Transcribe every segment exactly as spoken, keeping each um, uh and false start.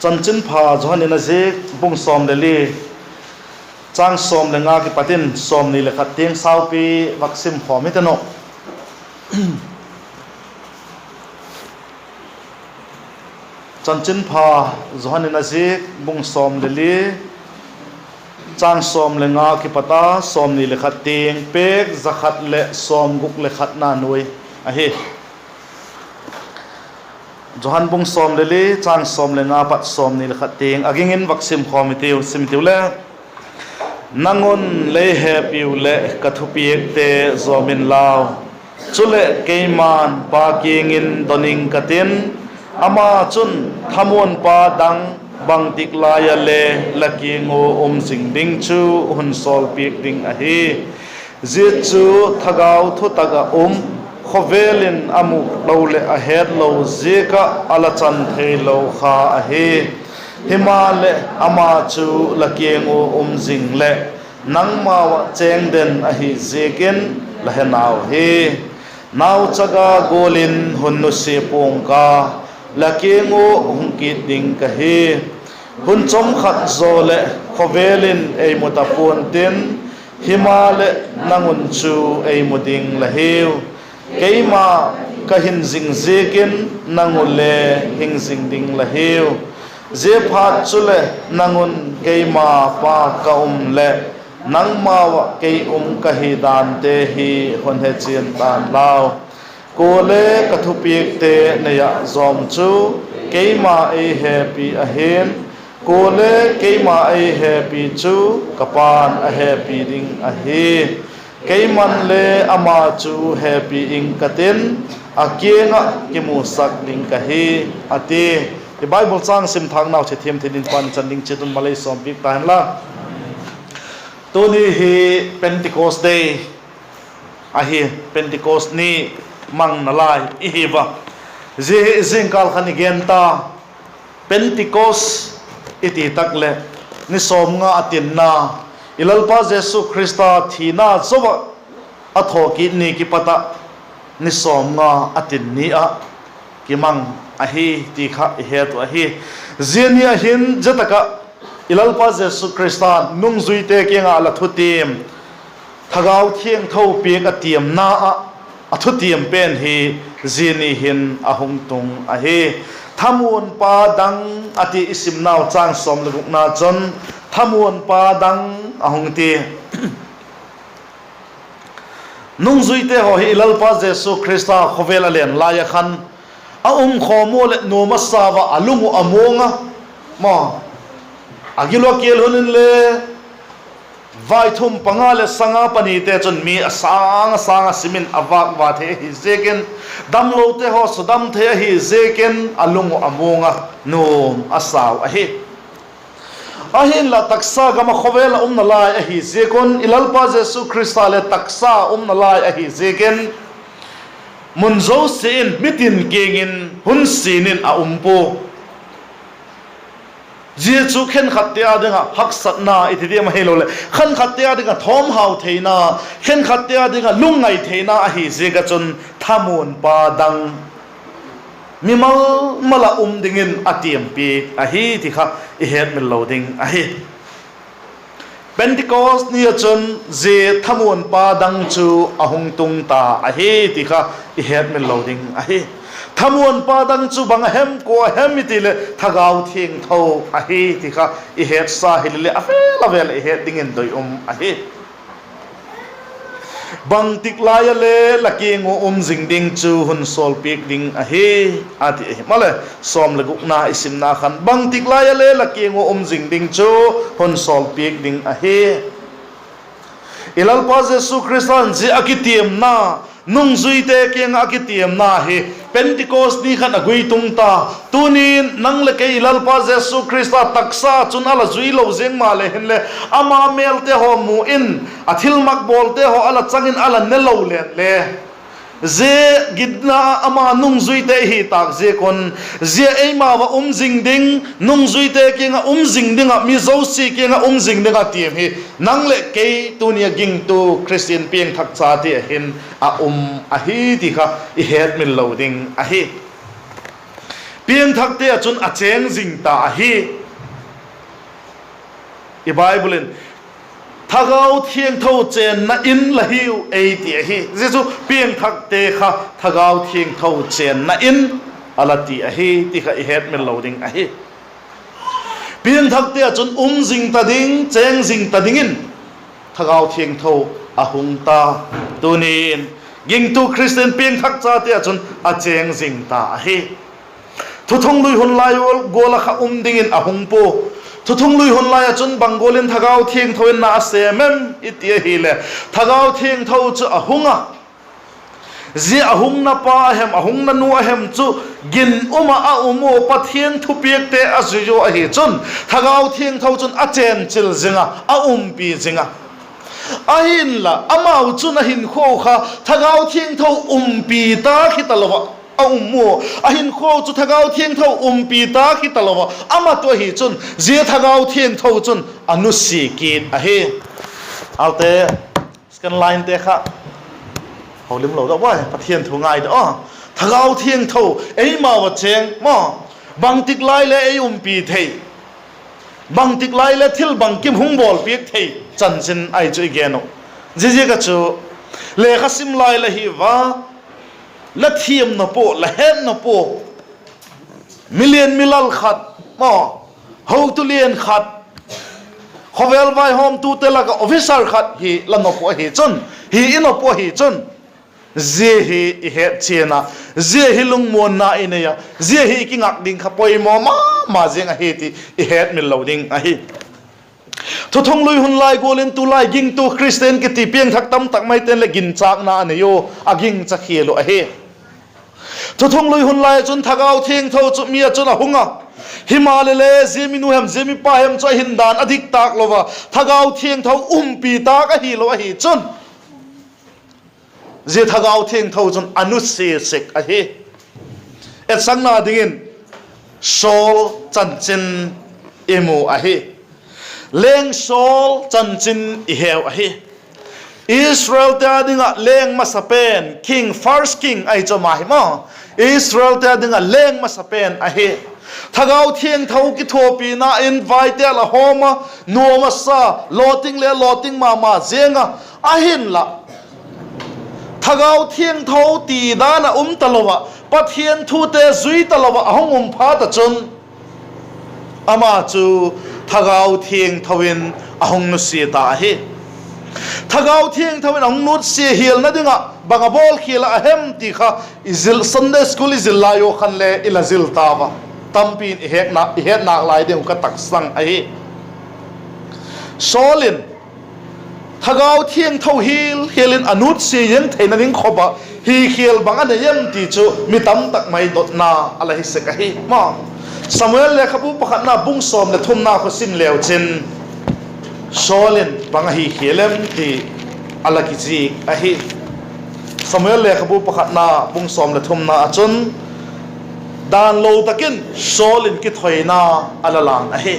Chanchinpha Johan in a zik bung sawm le li, châng sawm le nga kipat in sawmni le khat tiang saupi vak sim khawm hiten uh. Chanchinpha Johan in a zik bung sawm le li, châng sawm le nga kipat a sawmni le khat tiang, pêk za khat leh sawmguk le khatna nuai ahi. Johan bung sawm le li, châng sawm le nga pat sawmni le khat tiang a ging in vak sim khawm hitiu, sim hitiu le. Nang un lei hepiu leh ka thupiakte zawm inlau. Chuleh keima'n Pa kiang in don ing ka tin, ama chun thamuanpa dang bangtik lai a le la kiang ua um zing ding chu hun sawlpiak ding ahi. Zia chu thagau thutak ah um, khawvel in a mu lo leh a het lo ziak ah a la chan theilo kha ahi. Himaleh, ama chu la kiang ua um zing leh nangmau ah chêng den ahi ziakin la he nau hi. Nauchaga gual in hun nusia pua'ng ka, la kiang ua hung kit ding ka hi. Hun chawm khat zaw leh khawvel in ei mu ta pua'n tin, himaleh, nang un chu ei mu ding la hiu. Keima ka hin zing ziakin nang u le hing zing ding la hiu. Ziaphat chuleh nang un keima pâk ka um leh nangmau ah kei um ka hi dante hi hun hechian ta'n lau. Kuale ka thupiakte nei ah zawm chu keima ei hepi ahi'n, kuale keima ei hepi chu ka Pa'n a hepi ding ahi. Keima'n le ama chu hepi ing ka tin, a kiang ah kimusak ding ka hi, a ti. I Bible châng sim thâknau chi thiam thei dingin Pa'n chan ding chiat un malei sawmpiak ta hen la. Tuni hi Pentecost Day ahi, Pentecost ni mang nalai i hi ua. Zia hi zingkal khan i gen ta, Pentecost i ti tak leh ni sawmnga a tinna, i Lalpa Jesu Khrista thina zo ah a thawkit ni kipat ah ni sawmnga a tin ni ah kimang ahi ti kha i het uh ahi. Zia ni ah hin zia tak ah i Lalpa Jesu Khrista'n nungzuite kiang ah la thutiam, Thagau Thiangtho piak a tiamna ah a thutiam pen hi zia ni hin a hung tung ahi. Thamuanpa dang a ti i simnau châng sawm le gukna chun thamuanpa dang a hung ti. Nungzuite haw hi i Lalpa Jesu Khrista khawvel a len lai ah khan a um khawm ua leh nuam a sa ua, a lung uh a muang a, maw, a gil ua kial hun inle vaithum panga leh sanga panite chun mi a sâng a sâng a sim in a vâk va thei ahi ziakin, damlote haw sudam thei ahi ziakin a lung uh a muang a, nuam a sau ahi. Ahinla taksa gam ah khawvel ah um nalai ahi ziak un, i Lalpa Jesu Khrista leh taksa um nalai ahi ziakin, mun zosia in mitin kiang in hun sin in a um pua. Zia chu khenkhatte â ding ah haksatna i ti diam ahiloleh khenkhatte â ding ah thawmhau theina, khenkhatte â ding ah lungngai theina ahi ziak ah chun thamuanpa dang mimal mal ah um dingin a tiampiak ahi ti kha i hetmil lo ding ahi. Pentecost ni ah chun zia thamuanpa dang chu a hung tung ta ahi ti kha i hetmil lo ding ahi. Thamuanpa dang chu bang a hem, kua a hem i ti leh Thagau Thiangtho ahi ti kha i hetsa hile leh a vêl a vêl i het dingin doi um ahi. Bangtik lai ah le la kiang ua um zing ding chu hun sawlpiak ding ahi, a ti ahi. Maleh, sawm le gukna i simna khan, bangtik lai ah le la kiang ua um zing ding chu hun sawlpiak ding ahi. I Lalpa Jesu Khrista'n zia a kitiamna, nungzuite kiang ah a kitiamna hi Pentecost ni khan a guitung ta. Tuni'n nang leh kei i Lalpa Jesu Khrista taksa chun a la zui lo ziang maleh hinle, ama mêlte haw mu in, a thilmak bawlte haw a la chang in a la ne lo leng le, zia gitna ama nungzuite i hi tâk ziak un, zia eimau ah um zing ding, nungzuite kiang ah um zing ding ah, mi zosia kiang ah um zing ding ah tiam hi nang leh kei tuni a gingtu Khristian piangthak chate ah hin a um ahi ti kha i hetmil lo ding ahi. Piangthakte ah chun a chêng zing ta ahi. I Bible in, Thagau Thiangtho chênna In la hiu, ei ti ahi. Zia chu piangthakte kha Thagau Thiangtho chênna In a la ti ahi ti kha i hetmil lo ding ahi. Piangthakte ah chun um zing ta ding, chêng zing ta dingin Thagau Thiangtho a hung ta. Tuni'n gingtu Khristian piangthak chate ah chun a chêng zing ta ahi. Thuthunglui hun lai gual ah kha um dingin a hung pua. Thuthunglui hun lai ah chun bang gual in Thagau Thiangtho in na a sêm em i ti ahileh, Thagau Thiangtho chu a hung a, zia a hungna pa a hem, a hungna nu a hem chu ginum ah a um ua, Pathian thupiakte a zui ua ahi chun, Thagau Thiangtho chun a chênchil zing a, a umpi zing a. Ahinla amau chun a hinkhua kha Thagau Thiangtho umpi tâk hi talo ah a um ua, a hinkhua chu Thagau Thiangtho umpi tâk hi talo ah a mat uh ahi chun, zia Thagau Thiangtho chun a nusia kit ahi. Aute, scan line te kha holimlo da bai, Pathian thu ngai da a. Thagau Thiangtho eimau ah chêng maw, bangtik lai le ei umpi thei, bangtik lai le thil bangkim hung bawlpiak thei chanchin ahi chu i gen uh. Ziaziak ah chu lekha sim lai la hi va, la thiam nop ua, la het nop ua, milian milal khat maw, hotu lian khat, khawvel vaihawmtute lak ah officer khat hi la nop uh ahi chun, hi i nop uh ahi chun, zia hi i hetchian a, zia hi lungmuanna i nei a, zia hi i kingak ding kha poimaw ma ma ziang ahi ti i hetmil lo ding ahi. Thuthunglui hun lai gual in tulai gingtu Khristian kiti piangthak tamtak maite'n leh ginchâkna a nei ua, a gingcha khial uh ahi. Thuthunglui hun lai ah chun Thagau Thiangtho chu mi ah chun a hung a, himaleh le zia mi nu hem, zia mi pa hem chu a hin dan a dik tâk lo a, Thagau Thiangtho umpi tâk ahilo ahi chun, zia Thagau Thiangtho chun a nusia sek ahi. Etsakna dingin Saul chanchin i mu ahi. Leng Saul chanchin i heu ahi. Israelte â ding ah leng masa pen, king, first king ahi chu ama hi maw. Israelte â ding ah leng masa pen ahi. Thagau Thiangtho kithuapina in vaite a la hawm a, nuam a sa, lawting le lawting ma ma ziang a, ahinla Thagau Thiangtho ti dan ah um talo ah, Pathian thute zui talo ah a hung um phat ah chun, ama chu Thagau Thiangtho in a hung nusia ta ahi. Thagau Thiangtho in a hung nusia hialna ding ah bang a bawlkhial ah a hem ti kha i zil, Sunday school i zil lai ua khan le i la zil tau a, tampi'n i het nâk lai ding uh ka taksang ahi. Saul in Thagau Thiangtho hial hial in a nutsia ziang theina ding khop ah hikhial bang a nei em ti chu mi tamtak mai dotna a la hi sek ahi maw. Samuel lekhabu pakhatna bung sawm leh thumna kha sim leu chin, Saul in bang a hikhial em ti a la kizik ahi. Samuel lekhabu pakhatna bung sawm leh thumna ah chun, dan lo tak in Saul in kithoina a la lân ahi.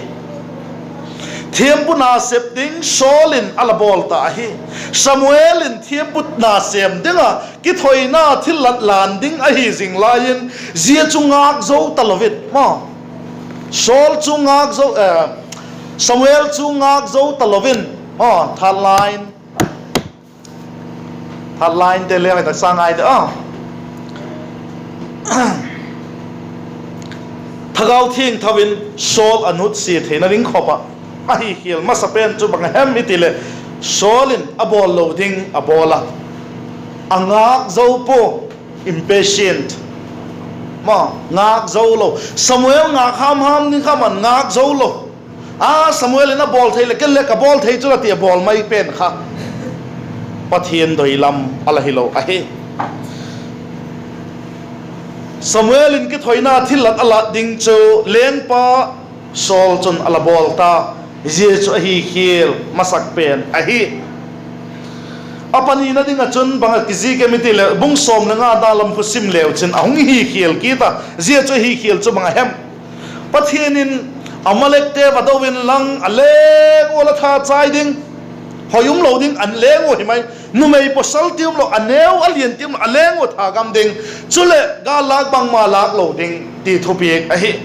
Thiampu na sep ding Saul in a la bawl ta ahi. Samuel in thiampu na sêm ding ah kithoina thillat lân ding ahi zing lai in, zia chu ngâk zo talo in maw, Saul chu ngâk zo, Samuel chu ngâk zo talo in, a, that line, that line te le ngai tak sa ngai de a. Thagau Thiangtho in Saul a nutsia theina ding khop ah a hikhial masa pen chu bang a hem i ti leh, Saul in a bawl lo ding a bawl a, a ngâk zo pua, impatient, ma, ngâk zo lo. Samuel ngâk ham ham ding kha man ngâk zo lo. A, Samuel in a bawl thei leh ken le ka bawl thei chu la ti a bawl mai pen kha Pathian doi lam a la hilo ahi. Samuel in kithoina thillat a lât ding chu lengpa Saul chun a la bawl ta. Zia chu a hikhial masak pen ahi. A panina ding ah chun bang a kizik em i ti leh, bung sawm leh ngana lam khu sim leu chin a hung hikhial kit a. Zia chu a hikhial chu bang a hem? Pathian in Amalekte va do inlang a leng ua la tha chai ding, hoi um lo ding a leng ua hi mai. Numei pawsal ti um lo, a neu a lian ti um lo, a leng ua tha gam ding. Chuleh gâl lâk bangma lâk lo ding. ti thupiak ahi.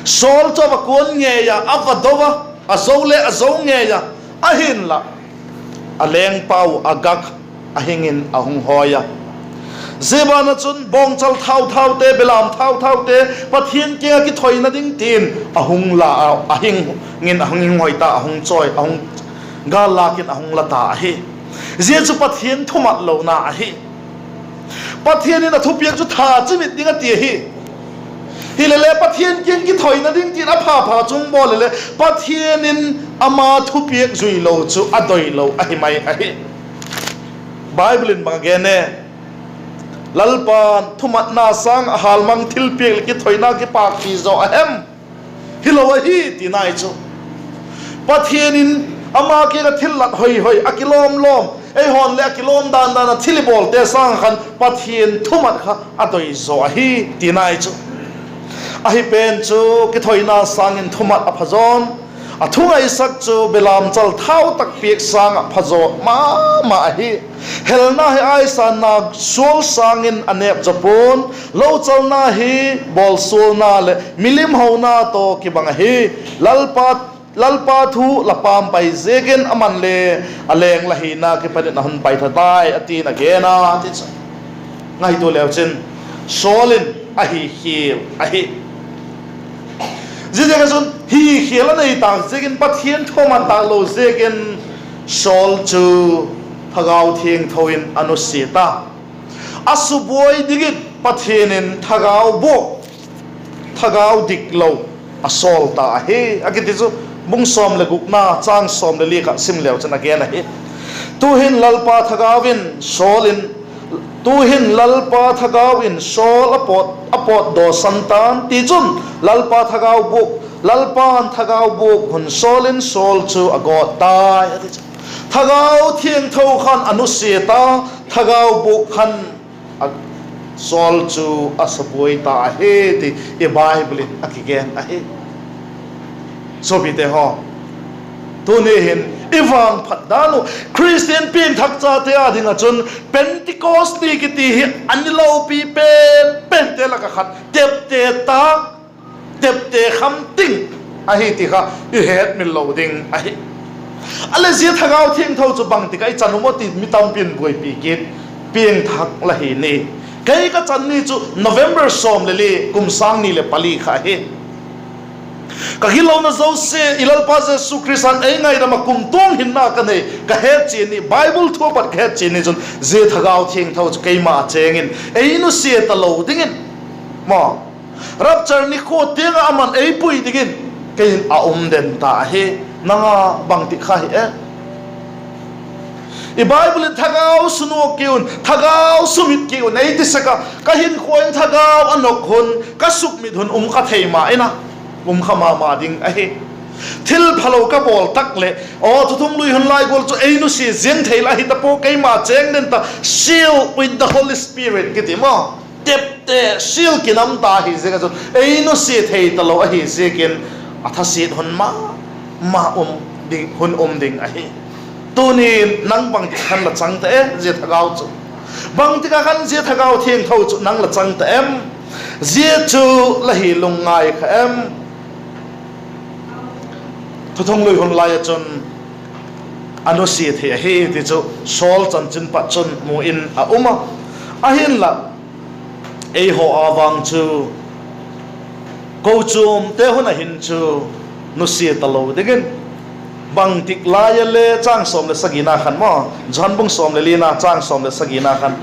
Saul chu a va kuan ngei a, a va do a, a zo le a zo ngei a, ahinla a lengpa uh Agag a hing in a hung hawi a. Zia ban ah chun bawngchal thau thaute, belam thau thaute, Pathian kiang ah kithoina ding ti'n a hung la a, a hing in a hung hoi ta, a hung chawi, a hung gâl lâk in a hung la ta ahi. Zia chu Pathian thumat lona ahi. Pathian in a thupiak chu tha chimit ding a ti ahi. Hilele Pathian kiang kithoina ding ti'n a pha pha chung bawl lele, Pathian in ama thupiak zui lo chu a doi lo ahi mai ahi. Bible in bang a gen e? Lalpa'n thumatna sâng ah hâlmang thilpiak leh kithoina kipâkpi zaw a hem? Hilo ahi, ti nai chu. Pathian in ama kiang ah thillat hoi hoi, a kilawm lawm, eihaw'n leh a kilawm dan dan ah thil i bawlte sâng ah khan Pathian thumat kha a doi zaw ahi, ti nai chu. Ahi pen chu, kithoina sâng in thumat a phazaw'n, a thungaisak chu belamchal thau tak piak sâng ah phazaw ma ma ahi. Helna hi aisânna sual sâng in a nêp zaw pua'n, lochalna hi bawlsualna leh milim hona tawh kibang ahi. Lalpa, Lalpa thu la pampai ziakin aman le a leng la hina kipat in a hun paitha tai, a ti'n a gen a, ti chu. Ngaitua leu chin, Saul in a hi khial ahi. Ziaziak ah chun hi khial a nei tâk ziakin, Pathian thumat tâk lo ziakin, Saul chu Thagau Thiangtho in a nusia ta. A subuai dingin Pathian in thagau buak, thagau dik lo a sawl ta ahi, a kiti chu bung sawm leh gukna châng sawm leh li kha sim leu chun a gen ahi. Tu'hin Lalpa thagau in Saul in, tu'hin Lalpa thagau in Saul a pawt, a pawtdawsan ta'n, tichun Lalpa thagau buak, Lalpa'n thagau buak hun sawl in Saul chu a gawt tai, a ti chu. Thagau Thiangtho khan a nusia ta, thagau buak khan a, Saul chu a subuai ta ahi ti i Bible in a kigen ahi. Suapite haw, tuni hin i vangphat dan uh, Khristian piangthak chate â ding ah chun Pentecost ni kiti hi a ni lopi pen pente lak ah khat, tepte tâk, tepte kham ting ahi ti kha i hetmil lo ding ahi. A leh zia Thagau Thiangtho chu bangtik ah i chan um aw ti mi tampi'n buaipi kit, piangthak la hi ni. Kei ka chan ni chu November sawm leh li, kum sâng ni leh pali kha ahi. Ka gitlona zosia i Lalpa Jesu Khrista'n ei ngaidam ah kumtuang hinna ka nei, ka hetchian ni, Bible thu a pat ka hetchian ni chun zia Thagau Thiangtho chu keima chêng in ei nusia talo dingin, maw, rapture nikhua tiang ah aman ei pui dingin kei in a um den ta ahi. Nang a bangtik kha hi e? I Bible in thagau sunuak ki un, thagau sumit ki un ei ti sek a, ka hinkhua in thagau a nok hun, ka sukmit hun um kha thei ma in a, um kha ma ma ding ahi. Thil phalo ka bawl tak leh, aw, thuthung lui hun lai gual chu ei nusia ziang thei la hi ta pua, keima chêng den ta, seal with the Holy Spirit kiti maw. Tepte, seal kinam ta hi ziak ah chun ei nusia thei talo ahi ziakin a thasiat hun ma ma um ding, hun um ding ahi. Tuni'n nang bangtik khan la chang ta e zia thagau chu? Bangtik ah khan zia Thagau Thiangtho chu nang la chang ta em? Zia chu la hi lungngai kha em? Thuthung lui hun lai ah chun a nusia thei ahi ti chu Saul chanchin pat chun mu in a um a. Ahinla, eihaw â vang chu kochuamte hun ah hin chu nusia talo dingin, bangtik lai a le châng sawm leh sagina khan maw, Johan bung sawm leh lina châng sawm leh sagina khan,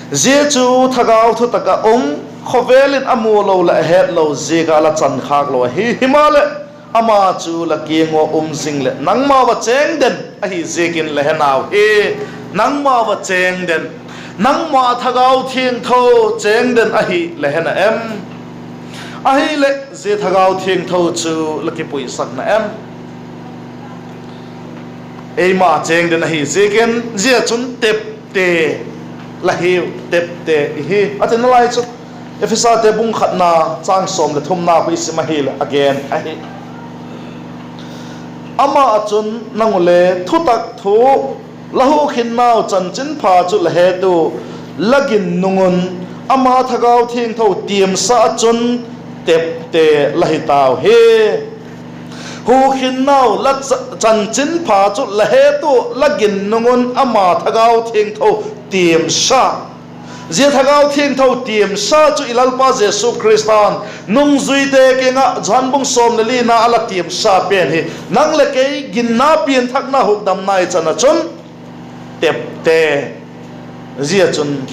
zia chu thagau thutak ah um, khawvel in a mu lo leh a het lo ziak ah la chan khâk lo ahi. Himaleh, ama chu la kiang ua um zing leh nangmau a chêng den ahi ziakin la he nau hi. Nangmau a chêng den, nangma Thagau Thiangtho chêng den ahi la he na em? Ahileh zia Thagau Thiangtho chu la kipuisak na em? Eima chêng den ahi ziakin zia chun tepte la hiu, tepte i hi, a ti nalai chu. Ephesate bung khatna châng sawm leh thumna khu i sim ahileh a gen ahi. Ama ah chun nang u le thutak thu, la hukhinnau chanchinpha chu la het u, la ginnung un, ama Thagau Thiangtho tiamsa ah chun tepte la hi tau hi. Hukhinnau la cha-, chanchinpha chu la het ua la gin nung un ama Thagau Thiangtho tiamsa. Zia Thagau Thiangtho tiamsa chu i Lalpa Jesu Khrista'n nungzuite kiang ah Johan bung sawm leh lina a la tiamsa pen hi nang leh kei ginna, pianthakna, hukdamna i chan ah chun tepte, zia chun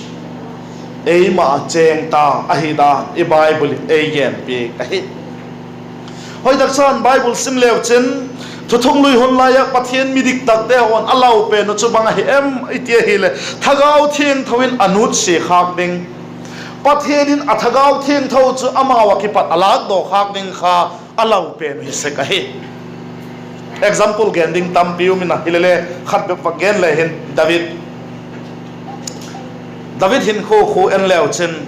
eima ah chêng ta ahi dan i Bible in ei genpiak ahi. Hoi tak chan Bible sim leu chin, Thuthunglui hun lai ah Pathian mi diktakte haw'n a lau pen uh chu bang ahi em i ti ahileh, Thagau Thiangtho in a nutsia khâk ding, Pathian in a Thagau Thiangtho chu amau ah kipat a lâkdaw khâk ding kha a lau pen uh hi sek ahi. Example gen ding tampi um in a, hilele khat bep vak gen le hin, David. David hinkhua khu en leu chin,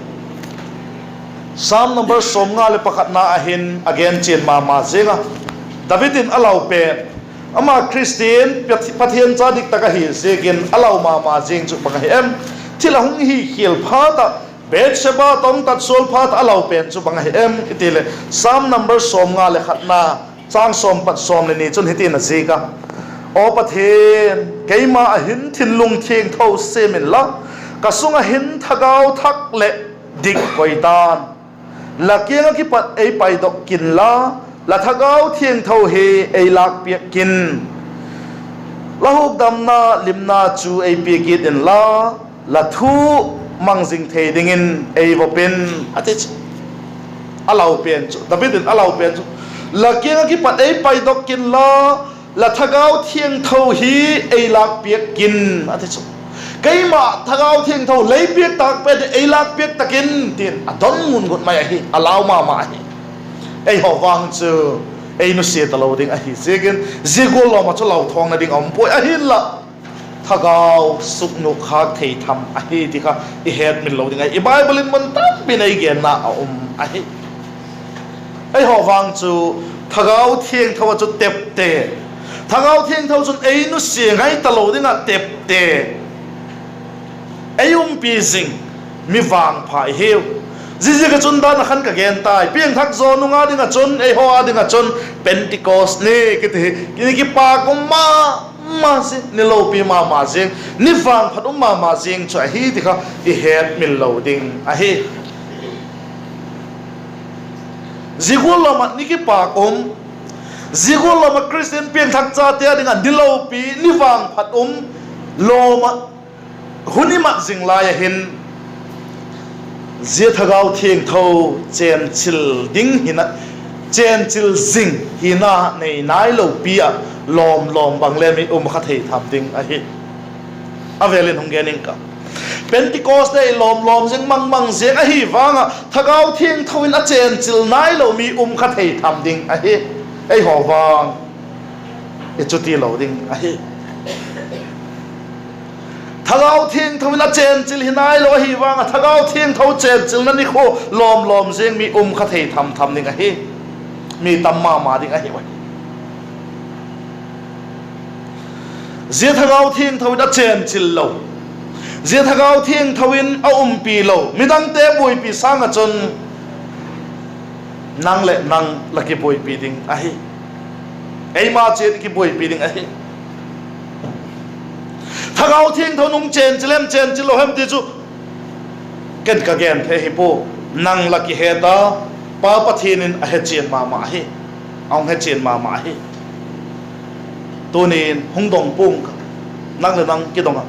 Sam number sawmnga leh pakhatna ah hin a gen chian ma ma ziang a. David in a lau pen, ama Khristian Pathian cha diktak ahi ziakin a lau ma ma ziang chu bang ahi em? Thil a hung hikhial phat ah, Bathsheba tawh hung tat sual phat ah a lau pen chu bang ahi em i ti leh, Sam number sawmnga leh khatna, châng sawm pat sawm leh ni chun hitin a zik a: Aw Pathian, keima ah hin thinlung thiangtho siam inla, ka sung ah hin thagau thak leh dik koi ta'n. La kiang ah kipat ei paidok kin la, la Thagau Thiangtho hi ei lâkpiak kin. La hukdamna limna chu ei pia kit inla, la thu mang zing thei dingin ei vop in, a ti chu. A lau pen chu, David in a lau pen chu, La kiang ah kipat ei paidok kin la, la Thagau Thiangtho hi ei lâkpiak kin, a ti chu. Keima Thagau Thiangtho lei piak tâk pen ei lâkpiak tak in, ti'n a don ngun ngut mai ahi, a lau ma ma ahi. Eihaw vang chu ei nusia talo ding ahi ziakin, zia gual lawm ah chu lauthawngna ding a um puai, ahinla thagau suknuk khâk thei tham ahi ti kha i hetmil lo ding ahi. I Bible in mun tampi'n ei genna a um ahi. Eihaw vang chu Thagau Thiangtho ah chu tepte, Thagau Thiangtho chun ei nusia ngai talo ding ah tepte ei umpi zing mi vangpha i hiu. Ziaziak ah chun dan ah khan ka gen tai, piangthak zaw nung a ding ah chun, eihaw a ding ah chun Pentecost ni kiti hi ni kipâk um ma ma zing, ni lopi ma ma zing, ni vangphat um ma ma zing chu ahi ti kha i hetmil lo ding ahi. Zia gual lawm ah ni kipâk um, zia gual lawm ah Khristian piangthak chate a ding ah ni lopi, ni vangphat um lawm ah hun i mat zing lai ah hin, zia Thagau Thiangtho chênchil ding hina, chênchil zing hina nei nai lopi ah lawm lawm bang le mi um kha thei tham ding ahi. A vêl in hung gen ing ka, Pentecost Day lawm lawm zing mang mang ziang ahi vang ah Thagau Thiangtho in a chênchil nai lo mi um kha thei tham ding ahi. Eihaw vang i chuti lo ding ahi. Thagau Thiangtho in a chênchil hi nai lo ahi vang ah Thagau Thiangtho chênchilna nikhua lawm lawm ziang mi um kha thei tham tham ding ahi. Mi tam ma ma ding ahiu ahi. Zia Thagau Thiangtho in a chênchil lo, zia Thagau Thiangtho in a umpi lo midangte buaipi sâng ah chun nang leh nang la kibuaipi ding ahi. Eima chiat i kibuaipi ding ahi. Thagau Thiangtho in hung chênchil hem, chênchil lo hem ti chu ken ka gen thei hi pua. Nang la kihet a, Pa Pathian in a hechian ma ma ahi. A hung hechian ma ma ahi. Tuni'n hung dong pua'ng ka, nang leh nang kidong ah,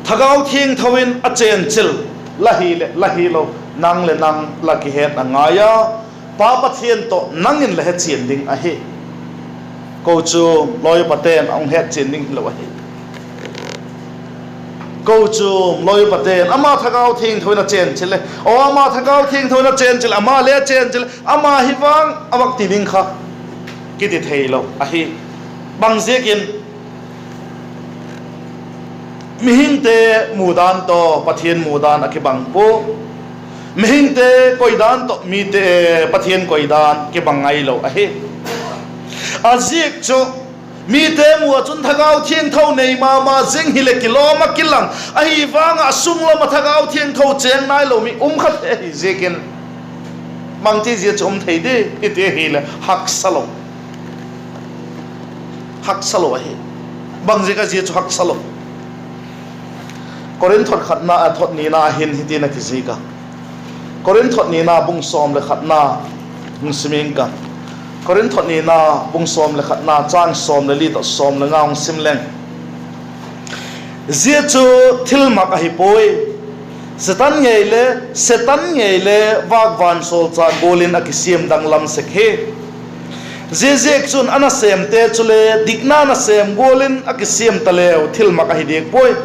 Thagau Thiangtho in a chênchil la hi leh la hilo, nang leh nang la kihet a ngai a, Pa Pathian tawh nang in la hechian ding ahi. Kochuam lawi pate'n a hung hetchian ding hilo ahi. Kochuam lawi pate'n ama Thagau Thiangtho in a chênchil e, aw ama Thagau Thiangtho in a chênchil, ama le a chênchil, ama hi vang a vak ti ding kha kiti theilo ahi. Bangziakin? Mihingte mudan tawh Pathian mudan a kibang pua. Mihingte koidan tawh mite, Pathian koidan kibang ngailo ahi. A ziak chu mite mu ah chun Thagau Thiangtho nei ma ma zing hileh kilawm ah kilang ahi vang ah, a sung lam ah Thagau Thiangtho chêng nailo mi um kha thei ahi ziakin, Bangti zia chu um thei di i ti ahileh, haksa lo. Haksa lo ahi. Bangziak a zia chu haksa lo? Korinth thot khatna, a thot nina hin hitin a kizik a. Korinth thot nina bung sawm leh khatna hung sim ing ka. Korinth thot nina bung sawm leh khatna châng sawm leh li tawh sawm leh nga hung sim leng. Zia chu thilmak ahi puai. Setan ngei le, Setan ngei le vâk vansawlchâk gual in a kisiam danglam sek hi. Ziaziakchun a nasêmte chule dikna nasêm gual in a kisiam taleu thilmak ahi diak puai.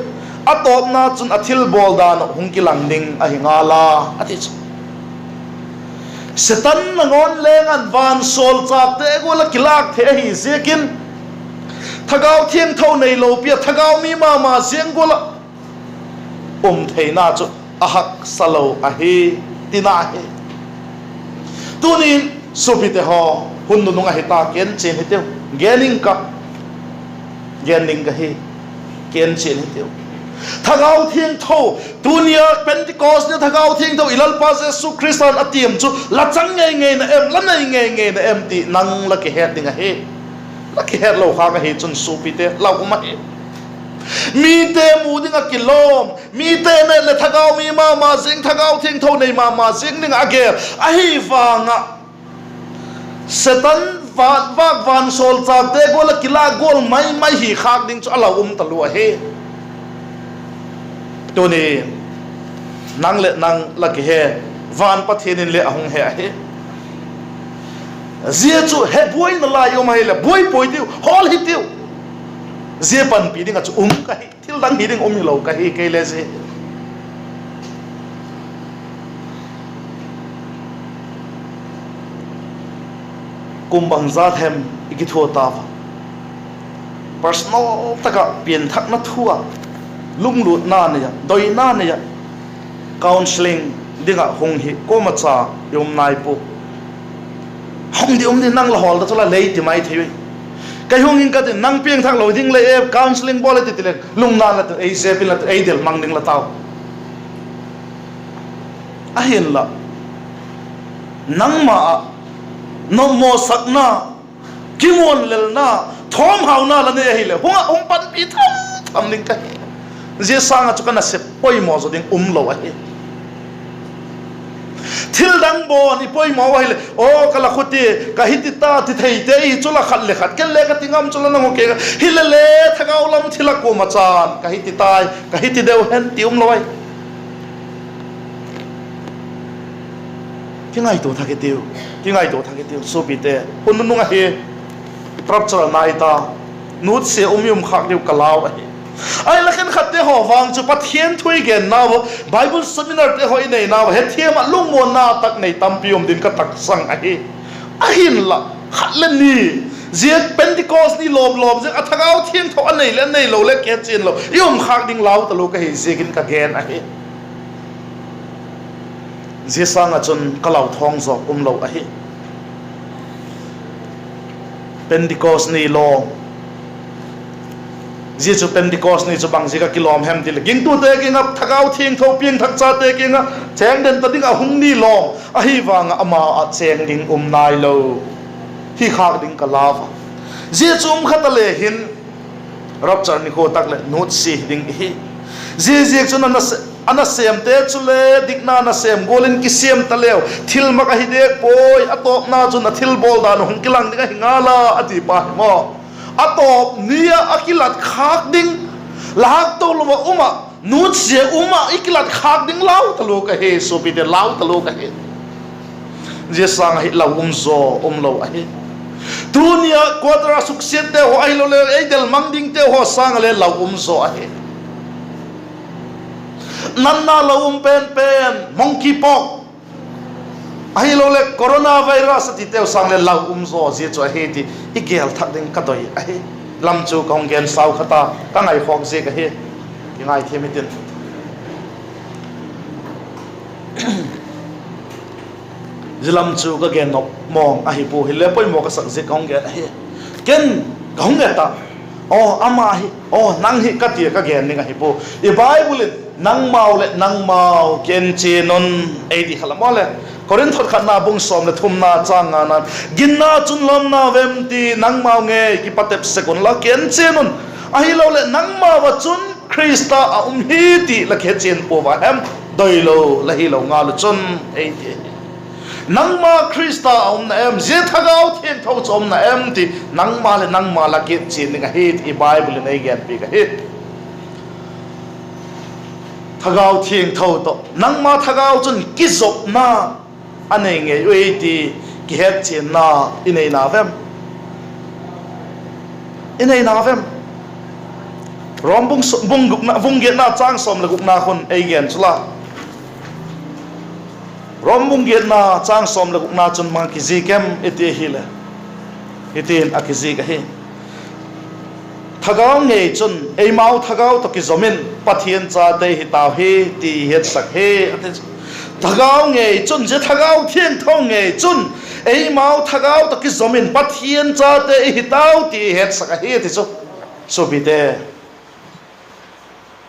A tawpna chun a thilbawl dan uh hung kilang ding ahi ngal a, a ti chu. Setan nangawn leng an vansawlchâkte gual ah kilâk thei ahi ziakin, Thagau Thiangtho neilo pi ah thagau mi ma ma ziang gual ah um theina chu a haksa lo ahi, tina hi. Tuni'n suapite haw, hun nunung ahi ta, kienchian hitiu. Gen ing ka, gen ding ka hi, kienchian hitiu. Thagau Thiangtho, tuni a Pentecost ni Thagau Thiangtho i Lalpa Jesu Khrista'n a tiam chu la chang ngei ngei na em, la nei ngei ngei na em ti nang la kihet ding ahi. La kihetlo khâk ahi chun suapite, lau um ahi. Mite mu ding ah kilawm, mite nêk leh thagau mi ma ma ziang, Thagau Thiangtho nei ma ma ziang ding ah a gel ahi vang ah, Setan vâk, vâk vansawlchâkte gual ah kilâk gual mai mai hi khâk ding chu a lau um talua ahi. Tuni nang leh nang la kihe, van Pathian in le a hung he ahi. Zia chu he buaina lai um ahileh buai puai tiu, hawl hitiu. Zia panpi ding ah chu um ka hi, thil dang hi ding um hilo ka hi kei le zia. Kum bangzat hem i kithua ta a? Personal tak ah pianthakna thu ah, lunglutna nei ah, doina nei ah, counselling ding ah hung hi kuama cha i um nai pua. Hung di um di, nang la hawl ta chu la lei ti mai thei ui. Kei hung ing ka tin, nang piangthak lo ding le e, counselling bawl e ti ti leng lungna la tin, ei zep in la tin, ei del mang ding la tau. Ahinla, nangma ah nopmawsakna, kimuanlelna, thawmhauna la nei ahileh hung ah hung panpi tham tham ding ka hi. Zia sâng ah chu ka nasep poimaw zaw ding um lo ahi. Thil dang bawn i poimaw ahileh, aw ka la khuti, ka hi ti ta ti theite i chu la khat le khat, ken le ka ti ngam chu la nang u ke, hile le thagau lam thil a kuama chan ka hi ti tai, ka hi ti deu hen ti um lo ai. Kingaitua thak hitiu, kingaitua thak hitiu suapite. Hun nunung ahi, rapture a nai ta, nutsia um i um khâk diu ka lau ahi. Ahinla khenkhatte haw vang chu Pathian thu i gennau, Bible seminarte haw i neinau, hethiam ah lungmuanna tak nei tampi um ding ka taksang ahi. Ahinla, khat le ni, zia Pentecost ni lawm lawm ziak a Thagau Thiangtho a nei leh a neilo le kichian lo i um khâk ding lau talua ka hi ziakin ka gen ahi. Zia sâng ah chun ka lau thawng zaw um lo ahi. Pentecost ni lawm. Zia chu Pentecost ni chu bang ziak a kilawm hem ti leh, gingtute kiang ah, Thagau Thiangtho piangthak chate kiang ah chêng den ta ding a hung ni lawm ahi vang ah ama ah chêng ding um nailo hi khâk ding ka lau a. Zia chu um kha ta le hin, rapture nikhua tak leh nutsia hi ding ihi. Ziaziakchun a nasêmte chule dikna nasêm gual in kisiam taleu thilmak ahi diak puai, a tawpna chun a thilbawl dan uh hung kilang ding ahi ngal a, a ti pa hi maw. A tawp ni ah a kilat khâk ding, la hâk to lo ah um ah, nutsia um ah i kilat khâk ding lau talua ka hi, suapite, lau talua ka hi. Zia sâng ah hi lau um zaw um lo ahi. Tuni ah quarter a suksiatte haw ahiloleh ei del mang dingte haw sâng ah le lau um zaw ahi. Natna lau um pen pen, monkeypox, ahiloleh coronavirus a titeu sâng le lau um zaw zia chu ahi ti i gel thak ding ka doi ahi. Lam chu ka hung gen sau kha ta, ka ngaikhawk ziak ahi. Kingaithiam hitin. Zia lam chu ka gen nop mawng ahi pua, hile poimaw ka sak ziak ka hung gen ahi. Ken ka hung et ah, aw ama hi, aw nang hi ka ti a ka gen ding ahi pua. I Bible in nangmau leh nangmau kienchian un ei ti kha la maw leh. Korinth khatna bung sawm leh thumna châng ngana'n, ginna chun la um na vem ti nangmau ngei kipatep sek unla kienchian un; ahiloleh nangmau ah chun Khrista a um hi ti la kihechian puau a hem? Doilo la hilo ngal uh chun, ei ti. Nangma Khrista a um na em? Zia Thagau Thiangtho chu a um na em ti nangma leh nangma la kichian ding ahi ti i Bible in ei genpiak ahi. Thagau Thiangtho tawh nangma thagau chun kizopna a nei ngei ui ti kihetchianna i nei na vem? I nei na vem? Rom bung, bung gukna, bung giatna châng sawm leh gukna khun ei gen chu la. Rom bung giatna châng sawm leh gukna chun bang a kizik em i ti ahileh, hitin a kizik ahi: Thagau ngei chun eimau thagau tawh kizom in Pathian chate hi tau hi ti hetsak hi, a ti chu. Thagau ngei chun, zia Thagau Thiangtho ngei chun eimau thagau tawh kizom in Pathian chate i hi tau ti hetsak ahi, a ti chu. Suapite,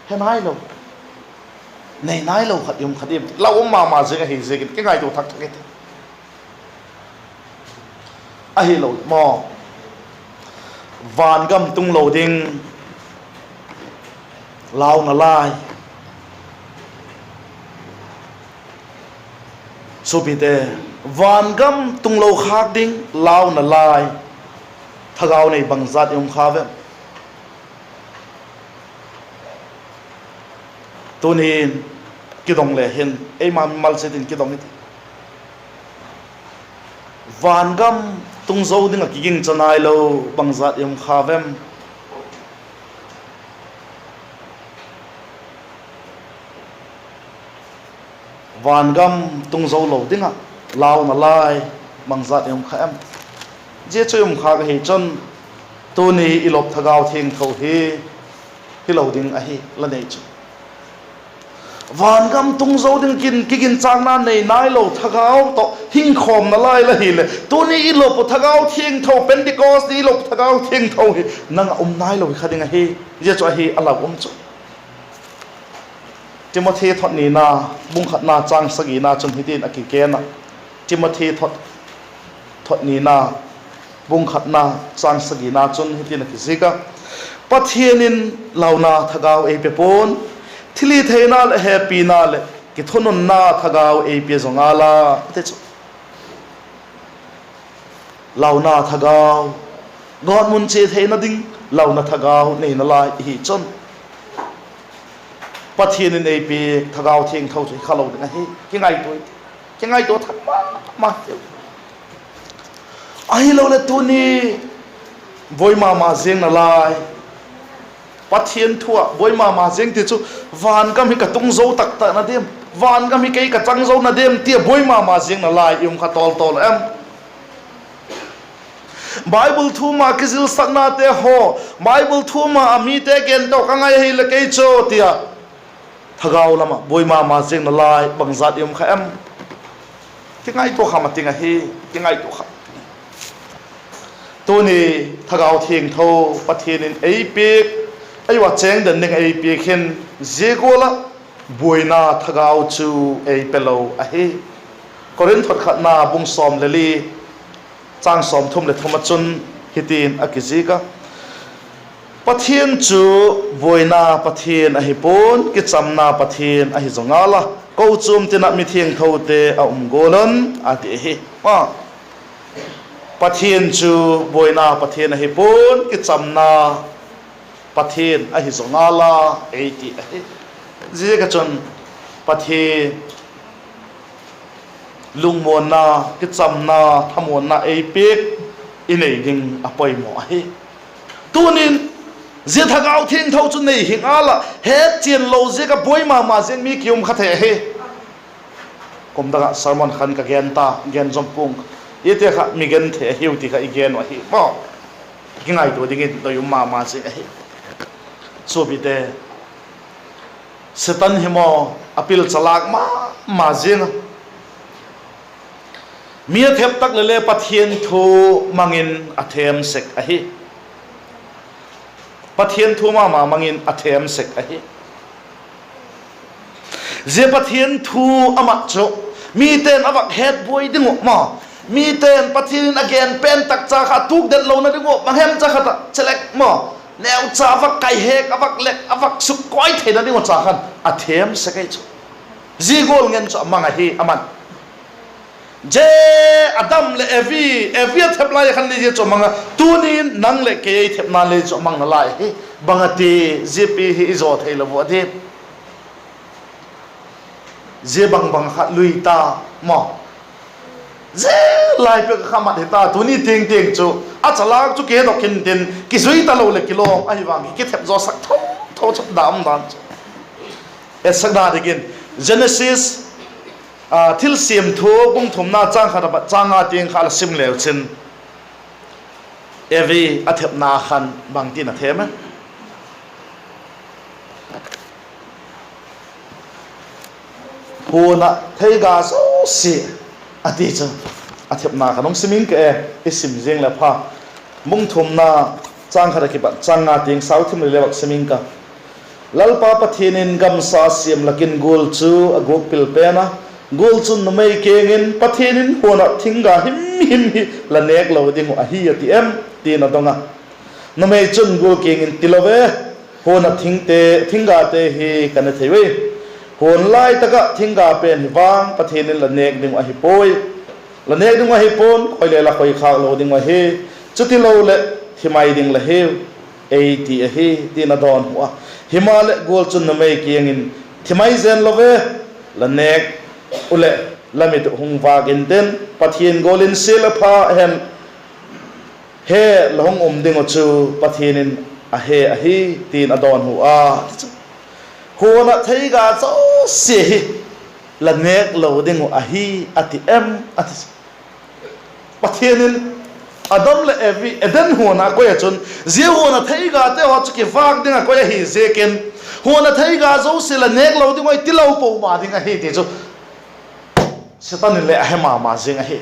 he nailo, nei nailo khat i um kha diam? Lau um ma ma ziang ahi ziakin kingaitua thak thak i ti. Ahilo maw, vangam tunglo ding launa lai, suapite, vangam tunglo khâk ding launa lai thagau nei bangzat i um kha vem? Tuni'n kidong le hin, eima mimal chiat in kidong i ti. Vangam tung zo ding ah kigingcha nailo bangzat i um kha vem? Vangam tung zo lo ding ah launa lai bangzat i um kha em? Zia chu i um khâk ahi chun, tuni i lop Thagau Thiangtho hi hilo ding ahi la nei chu. Vangam tung zo ding kin kiginchâkna nei nailo thagau tawh hingkhawmna lai la hileh, tuni i lop uh Thagau Thiangtho, Pentecost ni i lop Thagau Thiangtho hi nang ah um nailo hi kha ding ahi. Zia chu ahi a lau um chu. Timothy thot nina, bung khatna châng sagina chun hitin a kigen a. Timothy thot, thot nina, bung khatna châng sagina chun hitin a kizik a: Pathian in launa thagau ei pe pua'n, thilhitheina leh hepina leh kithununna thagau ei pia zaw ngal a, a ti chu. Launa thagau, gawtmun chia theina ding launa thagau neina lai i hi chun, Pathian in ei piak Thagau Thiangtho chu hi kha lo ding ahi. Kingaitua, kingaitua thak ma ma tiu. Ahiloleh tuni buai ma ma ziang nalai, Pathian thu ah buai ma ma ziang ti chu, vangam hi ka tung zo tak tak na diam, vangam hi kei ka chang zo na diam ti a buai ma ma ziang nalai i um kha tawl tawl em? Bible thu ma kizilsaknate haw, Bible thu ma a mite gen tawh ka ngai ahileh kei chu ti a, thagau lam ah buai ma ma ziang nalai bangzat i um kha em? Kingaitua kha ma ting ahi, kingaitua kha. Tuni Thagau Thiangtho Pathian in ei piak, ei ua chêng den ding ei piak hin, zia gual ah buaina thagau chu ei pe lo ahi. Korinth thot khatna bung sawm le li, châng sawmthum leh thum ah chun hitin a kizik a: Pathian chu buaina Pathian ahi pua'n, kichamna Pathian ahi zaw ngal a, kochuam tin ah mithiangthote a um gual un, a ti ahi. A, Pathian chu buaina Pathian ahi pua'n, kichamna Pathian ahi zaw ngal a, ei ti ahi. Ziaziak ah chun Pathian lungmuanna, kichamna, thamuanna ei piak i nei ding a poimaw ahi. Tunin zia Thagau Thiangtho chu nei hi ngal ah, hetchian lo ziak ah buai ma ma ziang mi ki um kha thei ahi. Kum dang ah sermon khan ka gen ta, gen zom pua'ng, i te kha mi gen thei ahiu ti kha i gen uh ahi maw. Kingaitua dingin doi um ma ma zing ahi. Suapite, Setan hi maw, a pil chalâk ma ma ziang a, mi a thep tak leh le Pathian thu mang in a thêm sek ahi. Pathian thu ma ma mang in a thêm sek ahi. Zia Pathian thu amat chu Mite'n a vak hetbuai ding uh maw, mite'n Pathian in a gen pen tak cha kha a tukdet lona ding uh bang hem cha khat ah chelek maw, neucha a vak kaihek, a vak lek, a vak sukkawi theina ding uh cha khan a thêm sek ahi chu. Zia gual ngen chu a mang ahi aman. Zia Adam leh Evi, Evi a thep lai a khan ni zia chu a mang a, tuni'n nang leh kei ei thepna le chu a mang nalai ahi. Bang a ti, zia pi hi i zaw theilo uh a diam? Zia bang bang kha lui ta maw. Zia lai pek kha mat hita, tuni tiang tiang chu a chalâk chu kihedok intin, kizui talo leh kilawm ahi vang hi kithep zawsak tho tho chu da um dan chu. Etsakna dingin Genesis, Thilsiam Thu bung thumna châng khat apat châng nga tiang kha la sim leu chin, Evi a thepna khan bangtin a thêm em? Huan ah theiga zosia, a ti chu. A thepna khan hung sim ing ka e, i sim ziang leh pha. Bung thumna châng khat a kipat châng nga tiang sau thim le le vak sim ing ka. Lalpa Pathian in, Gamsa siam lak in gual chu a guak pil pen a. Gual chun numei kiang in, Pathian in huan ah thingga him him hi la nêk lo ding uh ahi, a ti em? ti'n a dong a. Numei chun gual kiang in, Tilo e, huan ah thingte, thinggate hi ka ne thei ui. Huan lai tak ah thingga pen hi vang Pathian in la nêk ding uh ahi puai. La nêk ding uh ahi pua'n, khoi le la khoikhâk lo ding uh ahi. Chutilo leh thi mai ding la hiu, ei ti ahi, ti'n a dawnhu a. Himaleh gual chun numei kiang in, Thi mai zen lo ve, la nêk uh leh la mit uh hung vâk intin, Pathian gual in sia la pha hen he la hung um ding uh chu Pathian in a he ahi, ti'n a dawnhu a. Huan ah theiga zosia hi la nêk lo ding uh ahi, a ti em? a ti. Pathian in Adam leh Evi Eden huan ah koi ah chun, zia huan ah theigate haw chu kivâk ding ah koi ahi ziakin, huan ah theiga zosia la nêk lo ding uh ahi, tilo po ma ding ahi ti chu Setan in le a he ma ma zing ahi.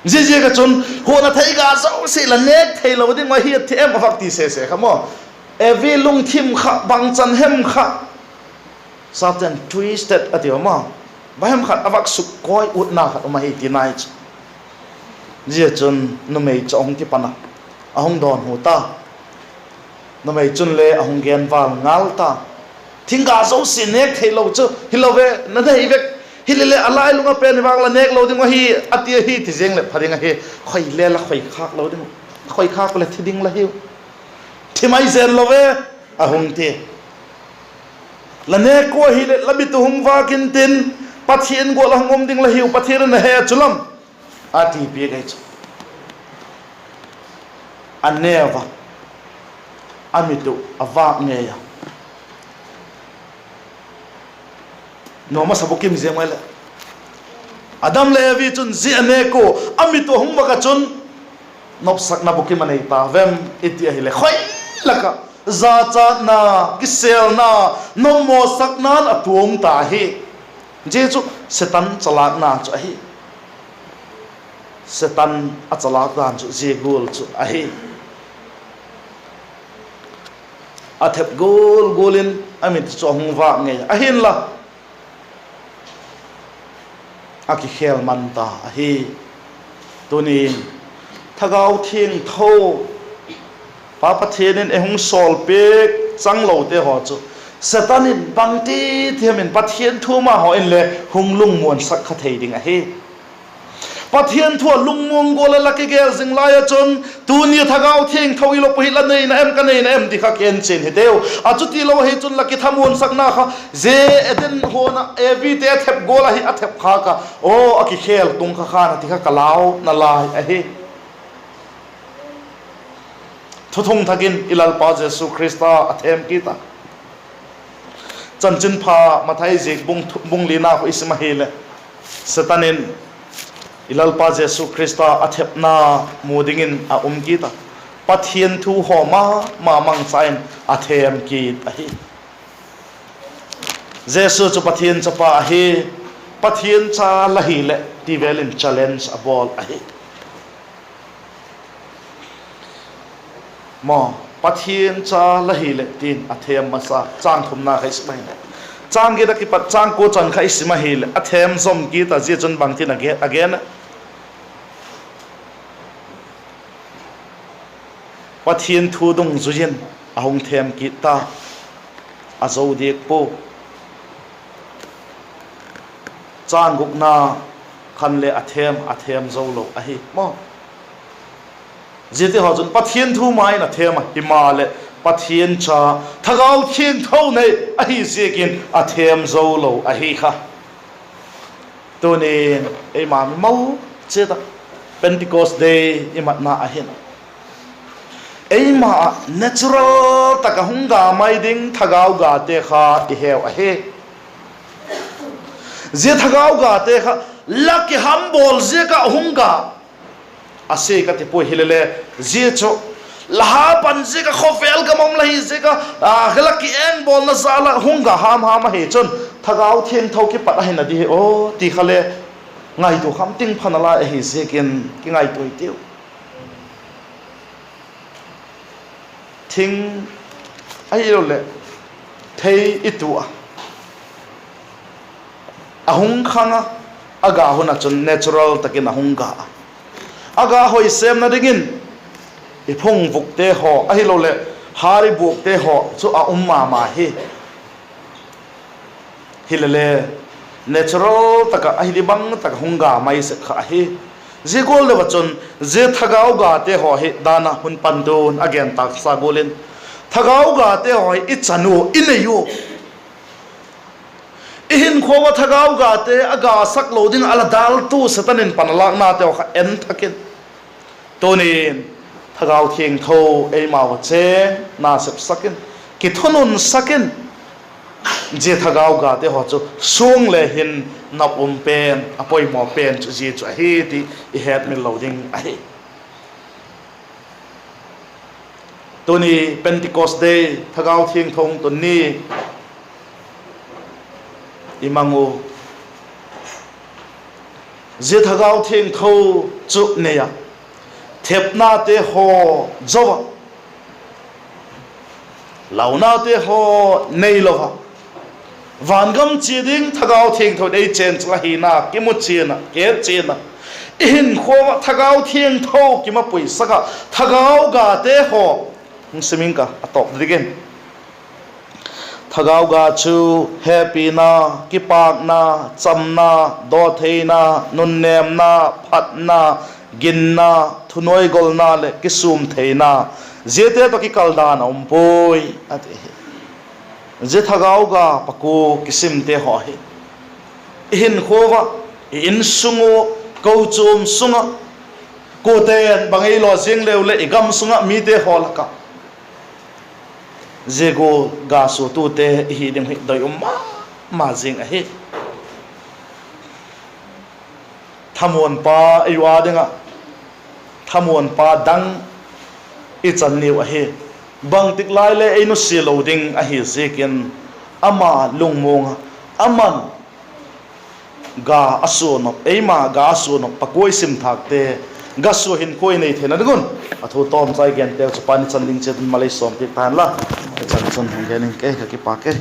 Ziaziak ah chun, huan ah theiga zosia la nêk theilo ding uh ahi, a ti em? a vak ti sese kha maw. Evi lungthim kha bangchan hem kha, Satan twisted a ti a maw, bang hem khat a vak sukkawi utna khat um ahi ti nai chu. Zia chun numei chu a hung kipan a, a hung dawnhu ta. Numei chun le a hung gen vâl ngal ta. Thingga zosia nêk theilo chu hilo ve, na nei vek. Hileleh a lailung ah pen hi vang la nêk lo ding uh ahi, a ti ahi, ti ziang leh pha ding ahi. Khoi le la khoikhâk lo ding uh, khoikhâk leh thi ding la hiu. Thi mai zen lo ve, a hung ti. La nêk uh ahileh la mit uh hung vâk intin, Pathian gual ah hung um ding la hiu, Pathian in a he chu lam, a ti piak ahi chu. A neu a, a mit uh a vâk ngei a. Nuam a sa bukim ziang mai leh, Adam leh Evi chun zia a nêk ua, a mit uh a hung vâk ah chun, nopsakna bukim a nei ta vem i ti ahileh, khoi lak ah zachatna, kisêlna, nopmawsakna'n a tuang ta hi. Zia chu Setan chalâkna chu ahi. Setan a chalâk dan chu zia gual chu ahi. A thep gual gual in a mit chu a hung vâk ngei ahinla, a kikhêl man ta ahi. Tuni'n Thagau Thiangtho, Pa Pathian in ei hung sawlpiak changlote haw chu Setan in bangti ti hem in Pathian thu ma haw inle hung lungmuansak kha thei ding ahi. Pathian thu ah lungmuang gual ah la kigel zing lai ah chun, tuni Thagau Thiangtho i lop uh hi la neina em, ka neina em ti kha kienchian hiteu. A chutilo ahi chun la kithamuansakna kha, zia Eden huan ah Evite thep gual ahi, a thep khâk a, aw, a kikhêl tung kha khan a ti kha ka lau nalai ahi. Thuthung Thak in i Lalpa Jesu Khrista a thêm kit a. Chanchinpha Mathai ziak bung thu-, bung lina khu i sim ahileh, Setan in i Lalpa Jesu Khrista a thepna mu dingin a um kit a. Pathian thu haw ma ma mangcha in a thêm kit ahi. Jesu chu Pathian chapa ahi. Pathian cha la hileh ti vel in challenge a bawl ahi. Maw, Pathian cha la hileh tin a thêm masa, châng thumna kha i sim ahileh, Châng giat a kipat châng kua chan kha i sim ahileh a thêm zom kit a, zia chun bangtin a gen, a gen a, Pathian thu dungzui in a hung thêm kit ta, a zo diak pua. Châng gukna khan le a thêm, a thêm zo lo ahi maw. Ziate haw chun Pathian thu ma in a thêm a, himaleh Pathian cha, Thagau Thiangtho nei ahi ziakin a thêm zo lo ahi kha. Tunin eima mimal chiat ah Pentecost Day i matna ahin, eima ah natural tak ah hung ga mai ding thagau gate kha i heu ahi. Zia thagau gate kha la kiham bawl ziak ah hung ga a si ka ti puai, hilele, zia chu la ha pan ziak ah, khawvel gam ah um la hi ziak ah, a, la kiengbawlna jal ah hung ga ham ham ahi chun, Thagau Thiangtho kipat ahi na di hi aw ti kha le ngaitua kham ting pha nalai ahi ziakin kingaitua i tiu. Thing ahiloleh thei i tu a, a hung khang a, a ga hun ah chun natural tak in a hung ga a, a ga hoi sêmna dingin i phungvukte haw ahiloleh har i buakte haw chu a um ma ma hi. Hilele, natural tak ah ahi di bang tak ah hung ga mai sek kha ahi. Zia gual deu ah chun, zia thagau gate haw hi dan ah hun pantu'n a gen tâksa gual in, thagau gate haw hi i chan ua, i nei ua, i hinkhua ah thagau gate a gasak lo ding ah a la daltu Setan in pan a lâknate haw kha en thak in, tunin Thagau Thiangtho eimau ah chêng nasepsak in, kithununsak in, zia thagau gate haw chu suang le hin nop um pen, a poimaw pen chu zia chu ahi ti i hetmil lo ding ahi. Tuni Pentecost Day, Thagau Thiangtho hung tun ni i mang u. Zia Thagau Thiangtho chu nei ah, thepnate haw zo ah, launate haw neilo ah, vangam chia ding Thagau Thiangtho ei chên chu ahina kimu chian ah, kihet chian ah, i hinkhua ah Thagau Thiangtho kimapuisak ah, thagau gate haw, hung sim ing ka, a tawp dik in. Thagau ga chu hepina, kipâkna, chamna, dawtheina, nunnêmna, phatna, ginna, thunuaigolna leh kisûm theina, ziate tawh kikal dan a um puai, a ti hi. Zia thagau ga pakua kisimte haw hi i hinkhua ah, i insung ua, kochuam sung ah, kuate'n bang ei law ziang leu leh i gam sung ah mite haw lak ah zia gual ga suatute i hi ding hi doi um ma ma zing ahi. Thamuanpa ei u â ding ah, thamuanpa dang i chan niu ahi. Bangtik lai le ei nusia lo ding ahi ziakin, ama lungmuang ah, aman ga a sua nop, eima ga a sua nop pakua i sim thâkte, ga sua hinkhua i nei theina ding un, a thu tawmchai genteu chu Pa'n i chan ding chiat in mal ei sawmpiak ta hen la. I chan chun hung gen ing ke, ka kipâk e.